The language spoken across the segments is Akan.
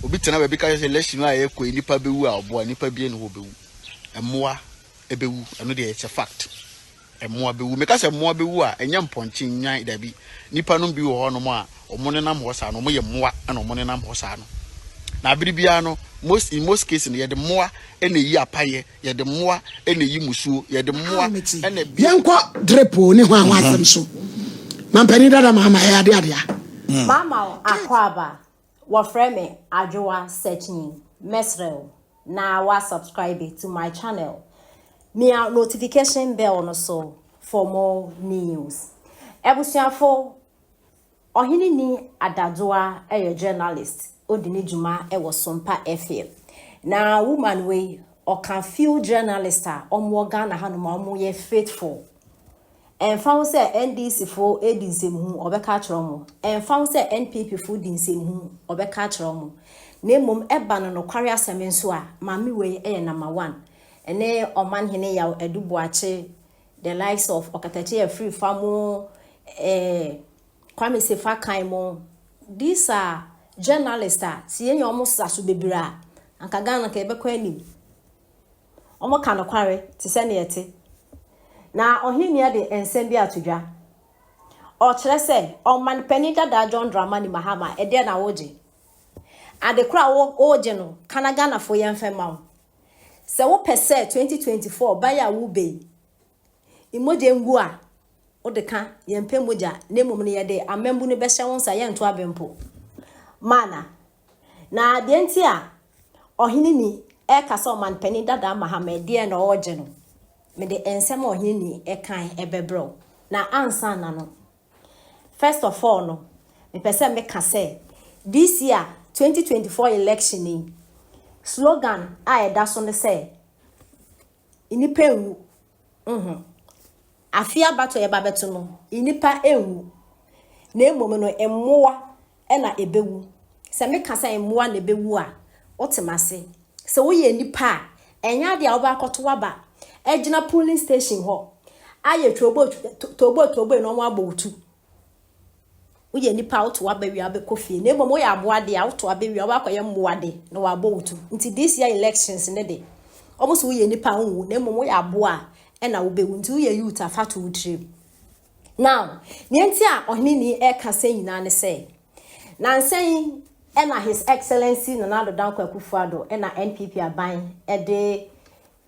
Obi tena baabi ka kyerɛ sɛ election a yɛkɔ yi nipa bɛwu a ɔboa nipa bie ne hɔ bɛwu. Mmoa ɛbɛwu ɛno deɛ it's a fact. Mmoa bɛwu. Meka sɛ mmoa bɛwu a ɛnyɛ mpɔnkye nwan dabi. Nipa no bi wɔ hɔnom a ɔmo nenam hɔ saa no ɔmo yɛ mmoa ɛna ɔmo nenam hɔ saa no. Na abere biara no most in most cases no yɛde mmoa ɛna eyi apayɛ yɛde mmoa ɛna eyi musuo yɛde mmoa ɛna bi. Yɛnkɔ drip ne ho a ho asɛm so mampanin dada Mahama ɛyɛ ade adea. Mama akwaaba, wɔfrɛ me Adwoa Searching Mesrel na wa subscribe to my channel. Mia notification bell no so for more news. Ebusuafo, ɔhene ni Adadoa ɛyɛ journalist. Odi ne dwuma ɛwɔ Sompa FM. Na woman wei ɔka few journalist a ɔmo Ghana hanom a ɔmo yɛ faithful. Ɛmfa ho sɛ NDC fo edi nsɛmhu ɔbɛka akyerɛ mo. Ɛmfa ho sɛ NPP fo di nsɛmhu ɔbɛka akyerɛ mo. Na mmom ɛba no nokware asɛm nso a maame wei ɛyɛ number one. Ɛne ɔmanhene Yaw Adu Boakye, the likes of Ɔkatakye Afiri Famo, Kwame Sefa Kan mo. These are journalists a si yɛn nyɛ ɔmo sa so bebree a anka Ghana ka yɛbɛkɔ anim. Ɔmo ka nokware te sɛ nea ɛte. Na ɔhene de nsɛm bi ato dwa. Ɔkyerɛ sɛ ɔmanpanin dada John Dramani Mahama ɛdeɛ na wogye. Ade koro a wogye no kana Ghanafoɔ yɛmfɛ ma wo. Sɛ wopɛ sɛ 2024 baeɛ a wobɛ yi mogya ngu a wode ka yɛmpɛ mogya na mmom no yɛde amambu no bɛhyɛ wo nsa yɛnto abɛmpo. Mana na deɛ nti a ɔhene ni ɛka sɛ ɔmanpanin dada Mahama ɛdeɛ na ɔregye no mede nsɛm a ɔhene ni ɛkan ɛbɛbrɛ wo. Na ansa na no first of all no mepɛ sɛ meka sɛ this year 2024 election yi slogan a ɛda so ne sɛ nnipa nwu afe abato yɛba bɛto no nnipa nwu na mmom no mmoa ɛna ɛbɛwu. Sɛ meka sɛ mmoa na ɛbɛwu a wote m'ase. Sɛ woyɛ nipa a ɛnyɛ adeɛ a wobɛakɔto waba ɛgyina polling station hɔ ayɛ tuobo tuobo tuobo na ɔmo abɔ wo tu. Woyɛ nipa a woto waba wie a wobɛkɔ fie na mmom woyɛ aboa deɛ a woto aba wie a wobɛakɔyɛ mmoa de na wabɔ wo tu. Nti this year elections ne de ɔmo sɛ woyɛ nipa a wonwu na mmom woyɛ aboa a ɛna wobɛwu nti woyɛ youth a fa to wo tirim. Now nea nti a ɔhene ni ɛka sɛ nyinaa ne sɛ nansa yi ɛna His Excellency Nana Addo Dankwa Akufo-Addo ɛna NPP aban ɛde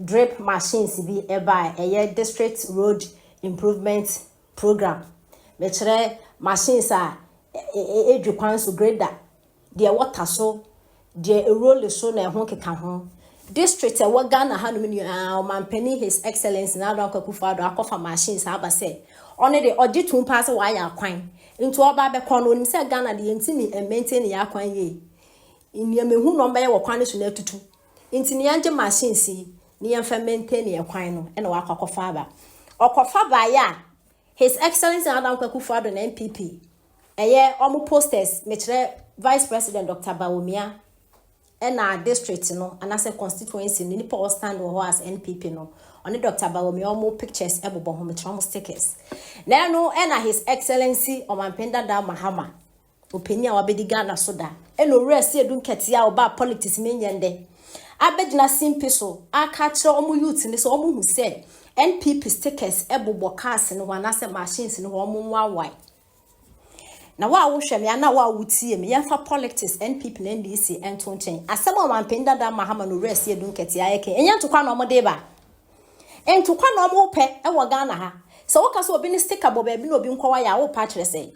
drip machines bi ɛba a ɛyɛ District Road Improvement Program. Mekyerɛ machines a ɛdwi kwan so, grader deɛ wɔta so deɛ ɛroll so na ɛho keka ho. District ɛwɔ Ghana hanom nyinaa ɔmampanin His Excellency Nana Addo Dankwa Akufo-Addo akɔfa machines aba sɛ ɔno de ɔgye tum paa sɛ wayɛ akwan nti ɔba abɛkɔ no onim sɛ Ghana deɛ yɛntumi maintain yɛ akwan yie nneɛma ehu na ɔmbɛyɛ wɔ kwan no so na atutu nti ne yɛngye machines yi ne yɛmfa maintain yɛ kwan no ɛna wakɔ akɔfa aba. Ɔkɔfa baeɛ a His Excellency Nana Addo Dankwa Akufo-Addo na NPP ɛyɛ ɔmo posters, mekyerɛ Vice President Dr. Bawumia ɛna district no anaasɛ constituency no nipa a ɔstand wɔ hɔ as NPP no ɔne Dr. Bawumia ɔmo pictures ɛbobɔ ho, mekyerɛ ɔmo stickers. Na ɛno ɛna His Excellency ɔmampanin dada Mahama ɔpanyin a wabɛdi Ghana so da ɛna Owura Asiedu Nketia a ɔbaa politics mi nyɛ ndɛ abɛgyina simpi so aka kyerɛ ɔmo youth ne sɛ ɔmo hu sɛ NPP stickers ɛbobɔ cars no ho anaasɛ machines no ho ɔmo nwawae. Na wo a wohwɛ me ana wo a wotie me, yɛmfa politics NPP na NDC nto nkyɛn. Asɛm a ɔmampanin dada Mahama no Owura Asiedu Nketia ayɛ kɛ ɛnyɛ ntokwa na ɔmo de ba ntokwa na ɔmo pɛ ɛwɔ Ghana ha. Sɛ woka sɛ obi ne sticker bɔ baabi na obi nkɔwa yɛ a wopɛ akyerɛ sɛ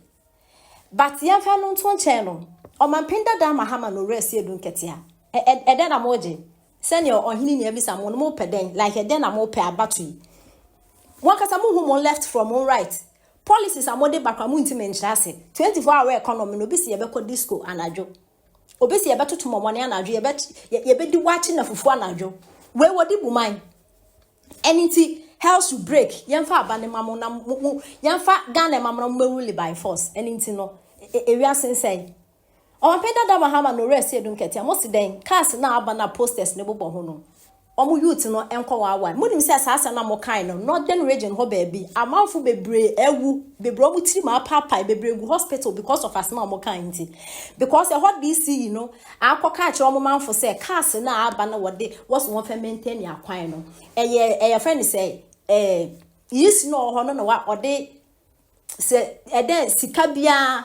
but yɛmfa no nto nkyɛn no ɔmampanin dada Mahama no Owura Asiedu Nketia ɛdɛn na mogye sɛnea ɔhene nea bisa mo no mopɛ dɛn like ɛdɛn na mopɛ abato yi wɔn kasa mo hu mo left from mo right policies a mode ba kwa mo ntumi nkyerɛ ase. 24 hour economy no obi si yɛbɛkɔ disco anadwo, obi si yɛbɛtoto mɔmɔne anadwo, yɛbɛdi wakye na fufuo anadwo wei wɔde bu man. Ɛne nti hell should break. Yɛmfa aba ne ma mo na mo yɛmfa Ghana ma mo na mo rule by force. Ɛne nti no ewiase nsɛn ɔmampanin dada Mahama na Owura Asiedu Nketia mo si dɛn cars na aba na posters ne bobɔ ho no. wɔn youth no nkɔ waawae. Monim sɛ saa asɛm no a mokae no, Northern region hɔ baabi, amanfo bebree awu, bebree wɔn tirim apaapae, bebree gu hospital because of asɛm a mokae nti. Because ɛhɔ DCE no akɔka akyerɛ wɔn manfo sɛ cars no a aba no wɔde wɔso wɔn fɛ maintain akwan no, ɛyɛ ɛyɛ fɛ ne sɛ ɛɛ EC no ɔwɔ hɔ no na wa ɔde sɛ ɛdɛn sika biara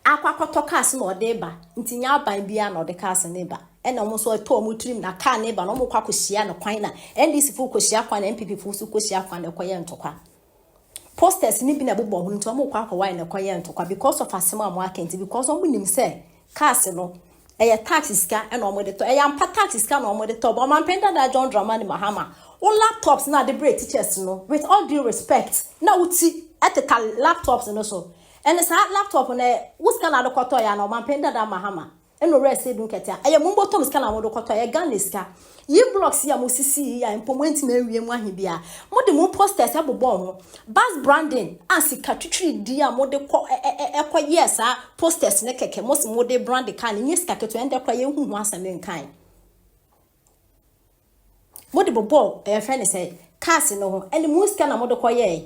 akɔ akɔtɔ cars na ɔde ba nti nyɛ aban biara na ɔde cars ne ba ɛna wɔn nso ɛtɔ wɔn tirim na car ne ba na wɔn kɔ akɔhyia no kwan na NDC fo kɔhyia kwan na NPP fo nso kɔhyia kwan na ɛkɔyɛ ntɔkwa. Posters ne bi na ɛbobɔ ho nti wɔn kɔ akɔwae na ɛkɔyɛ ntɔkwa because of asɛm a wɔn aka nti, because wɔn nim sɛ cars no ɛyɛ tax sika ɛna wɔn de tɔ. Ɛyɛ ampa, tax sika na wɔn de tɔ, but ɔmanpanyin dada John Dramani Mahama, wo laptops na ade brɛ teachers no, with all due respect, na wo ti ɛteta laptops no so. Ɛne saa laptop no, wo sika na ade kɔtɔ yɛ ana? Ɔmanpanyin dada Mahama ɛna owura Asiedu Nketia, ɛyɛ mo mbɔtɔm sika na wɔde kɔtɔ? Ɛyɛ Ghana sika. Yi blocks yi a mo sisi yi a mpo mo ntumi awie mu ahe bia, mo de mo posters ɛbobɔ ho, bus branding a sika twitwiri di a mo de kɔ ɛ ɛ ɛkɔ yɛ saa posters ne kɛkɛ, mo si mo de brand car ne nye sika ketewa. Ɛndɛ kora yɛn hu ho asɛm nkan mo de bobɔ ɛyɛ fɛn ne sɛ cars no ho. Ɛne mo sika na mo de kɔ yɛ,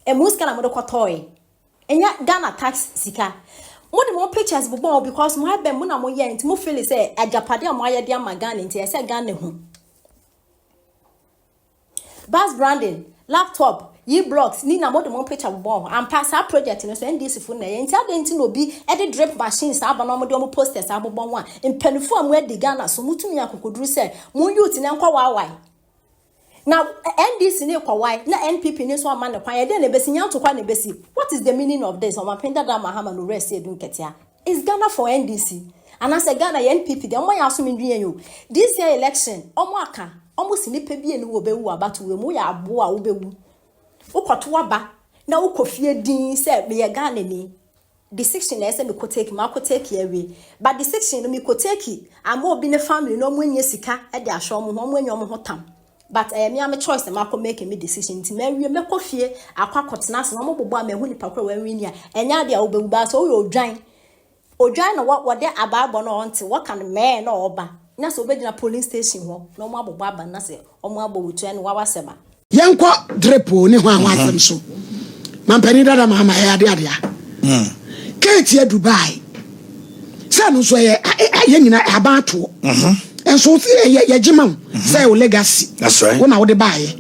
ɛmo sika na mo de kɔ tɔɔ, ɛnyɛ Ghana tax sika. Mo de mo pictures bobɔ ho because mo abɛn mo na mo yɛ nti mo feel sɛ agyapade a mo ayɛ de ama Ghana nti ɛsɛ Ghana ho. Bus branding, laptop yi, blocks ni na mo de mo picture bobɔ ho. Ampa, saa project no so NDC fo na ɛyɛ nti adi nti na obi ɛde drip machines aba na ɔmo de ɔmo posters abobɔ ho a mpanimfoɔ a mo adi Ghana so mo tumi akokoduru sɛ mo youth na nkɔ waawae na NDC ne kɔwae na NPP ne nso ama ne kwan, yɛde na ebesi nyantokwa na ebesi. What is the meaning of this? Ɔmanpanyin dada Mahama no rest Asiedu Nketia, is Ghana for NDC anaasɛ Ghana yɛ NPP deɛ? Ɔmo yɛ asom ndua yi o. This year election, ɔmo aka ɔmo si nipa bi enu wɔ bɛwu abato wɔ mu yɛ aboa a wobɛwu. Wokɔto aba na wokɔ fie din sɛ meyɛ Ghana ni, decision na ɛsɛ mekɔ take, ma akɔ take awie, but decision no mekɔ take ama obi ne family na ɔmo anya sika de ahwɛ ɔmo ho, ɔmo anya ɔmo ho tam, but ɛyɛ me ame choice na makɔ make me decision nti mawie mɛkɔ fie akɔ akɔtena ase na ɔmo bobɔ a mahu nipa koro wɔnwi ni a ɛnyɛ adeɛ a wobɛwu ba. So woyɛ odwan odwan na wɔde abaabɔ na ɔnte wɔka no mɛɛ na ɔba na sɛ wobɛgyina polling station hɔ na ɔmo abobɔ aba na sɛ ɔmo abɔ wotu ɛne wawa sɛm a. Yɛnkɔ drip o ne ho a ho asɛm so. Mampanin dada Mahama, ɛyɛ ade adea keeti Dubai sɛ no nso ɛyɛ yɛn nyinaa aban atoɔ nso yɛ yɛgye ma wo sɛ wo legacy. That's right. Wo na wode baayɛ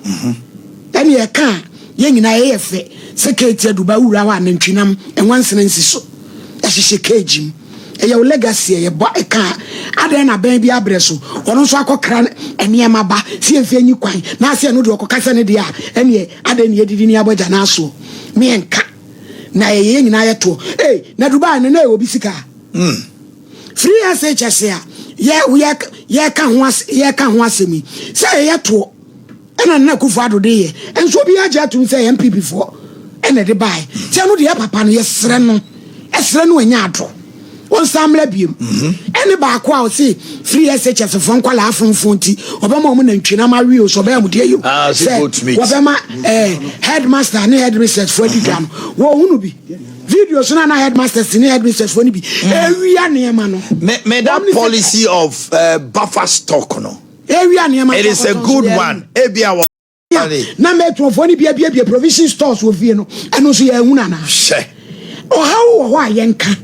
ɛne yɛka a yɛn nyinaa yɛyɛ fɛ sɛ keeti Dubai wura hɔ a nantwinam ɛnwansena nsi so ɛhyehyɛ cage mu. Ɛyɛ wo legacy. Ɛyɛ bɔ ɛka a adan na bɛn bi abrɛ so ɔno nso akɔkra nneɛma ba si yɛmfa nyi kwan na asɛ ɛno deɛ ɔkɔka sɛ ne deɛ a ɛneɛ adan ne yɛdidi ne abɔgya no asoɔ meyɛnka na ɛyɛ yɛn nyinaa yɛtoɔ. Ei, na Dubai no na ɛwɔ bi sika free SHS a yɛ yɛ yɛka ho as yɛka ho asɛm yi sɛ ɛyɛ toɔ ɛna Nana Akufo Addo de yɛ nso obi agye atum sɛ NPP foɔ ɛna ɛde baeɛ sɛ ɛno deɛ papa no yɛsrɛ no, ɛsrɛ no ɛnyɛ ado ɔnsan mmra biem. Ɛne baako a ɔse free SHS foɔ nkwalaa afonfon nti ɔbɛma ɔmo nantwi nam awie o so ɔbɛyɛ mo deɛ yi o. Ah, sɛ goat meat. Wɔbɛma headmaster ne headmistress foɔ adi dwa no, wɔhunu bi video so na headmasters ne headmistress foɔ no bi ewia nneɛma no. Me that Wɔn ne sɛ- policy of buffer stock no. Ewia nneɛma. It is a good one. Ebia wɔ Na mɛtuafoɔ no bi abiebie provision stores wɔ fie no, ɛno nso yɛ ehunu anaa? Hyɛ. Ɔhaw wɔ hɔ a yɛnka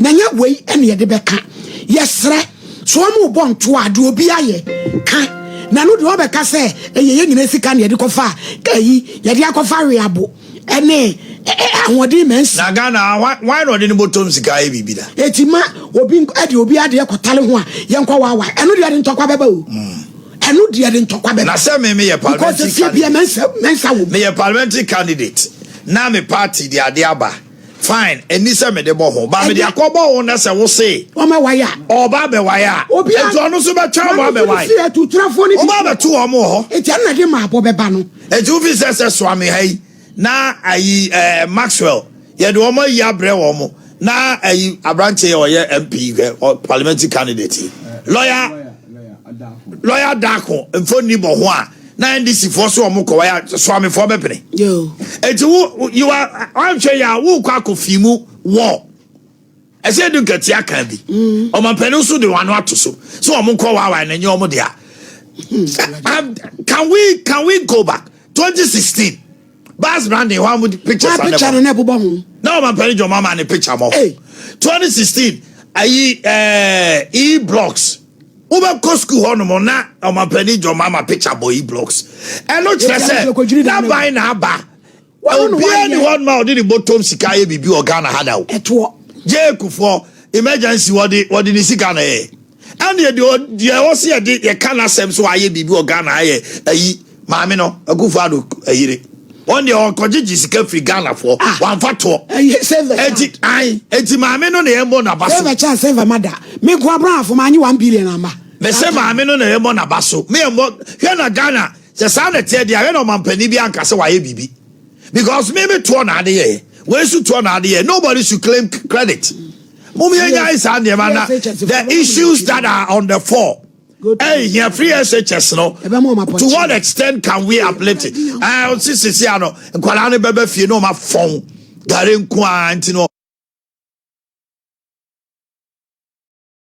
na nyɛ wei ɛne yɛde bɛka. Yɛsrɛ so ɔmo bɔ nto a deɛ obi ayɛ ka na no deɛ ɔbɛka sɛ ɛyɛ yɛn nyinaa sika ne yɛde kɔfa ayi yɛde akɔfa weabo ɛne ahoɔden mɛnsi. Na Ghana why na ɔde ne bɔtɔm sika ayɛ biribi da? Eti ma obi ɛde obi adeɛ kɔtale ho a yɛnkɔ waawa, ɛno deɛ de ntɔkwa bɛba o, ɛno deɛ de ntɔkwa bɛba. Na sɛ me meyɛ because parliamentary efie bia candidate. Mɛnsa mɛnsa wɔ mu. Meyɛ parliamentary candidate na me party de ade aba, fine, ɛni sɛ mede bɔ ho ba mede akɔ bɔ ho na sɛ wo se wɔn wayɛ a ɔba abɛwae a obi nti ɔno nso bɛtwa ɔmo abɛwae. Fi atuturafoɔ no bi. Ɔmo abɛto wɔn wɔ hɔ. Eti ɛno na de maa abɔ bɛba no. Nti wofi sɛ soame ha yi na ayi Maxwell yɛde wɔn ayi abrɛ wɔn na ayi aberanteɛ yɛ ɔyɛ MP hwɛ parliamentary candidate yi, lawyer Dako mfoni bɔ ho a na NDC foɔ so wɔn kɔ wɔyɛ soamefoɔ bɛpene. Yoo. Eti wo you are wanhwɛ yi a wokɔ akɔ fi mu wɔ. Ɛsɛ edu nkatia kan bi. Ɔmampanin nso de wɔn ano ato so so wɔn nkɔ waawa na ɛnyɛ wɔn dea. Can we go back 2016 bus branding hɔ a mo pictures? Na picture no na ɛbobɔ ho. Na ɔmampanin John Mahama ne picture mɔ. Hey. 2016 ayi e blocks, wobɛkɔ school hɔ nom na ɔmampanin John Mahama picture bɔ e blocks. Ɛno kyerɛ Yɛti akɔdwiri sɛ dan no. n'aban na aba. Wɔno na Obiara ni wayɛ. hɔ nom a ɔde ne bɔtɔm sika ayɛ biribi wɔ Ghana ha da o. Ɛtoɔ. Gye Kufuor emergency, wɔde ne sika na yɛ, ɛna yɛde deɛ ɛwɔ sɛ yɛde yɛka n'asɛm so ayɛ biribi wɔ Ghana ayɛ ayi maame no, Akufo Addo ayire wɔn deɛ, ɔkɔgyegye sika firi Ghana foɔ. Ah. Wɔnfa toɔ. Ɛyɛ save the child. Eti ayi eti maame no na yɛn bɔ n'aba Save so. the child, save the mother. Me nko abrahafo ma anyi 1 billion amba. Mɛsɛ maame no na yɛn bɔ n'aba so. Me yɛn bɔ hwɛ na Ghana sɛ saa na teɛ deɛ, ahwɛ na ɔmampanin bi anka sɛ wayɛ biribi, because me toɔ na ade yɛ wei so, toɔ na ade yɛ. Nobody should claim credit. Mo yɛn nya saa nneɛma na the issues that are on the floor. Hey, here free SHS no. Ɛbɛma ɔmo apɔnkye. To what extent can we uplift it? Ɛɛ, sisi ano nkwadaa no bɛbɛ fie na ɔmo afɔn gari nko ara nti no.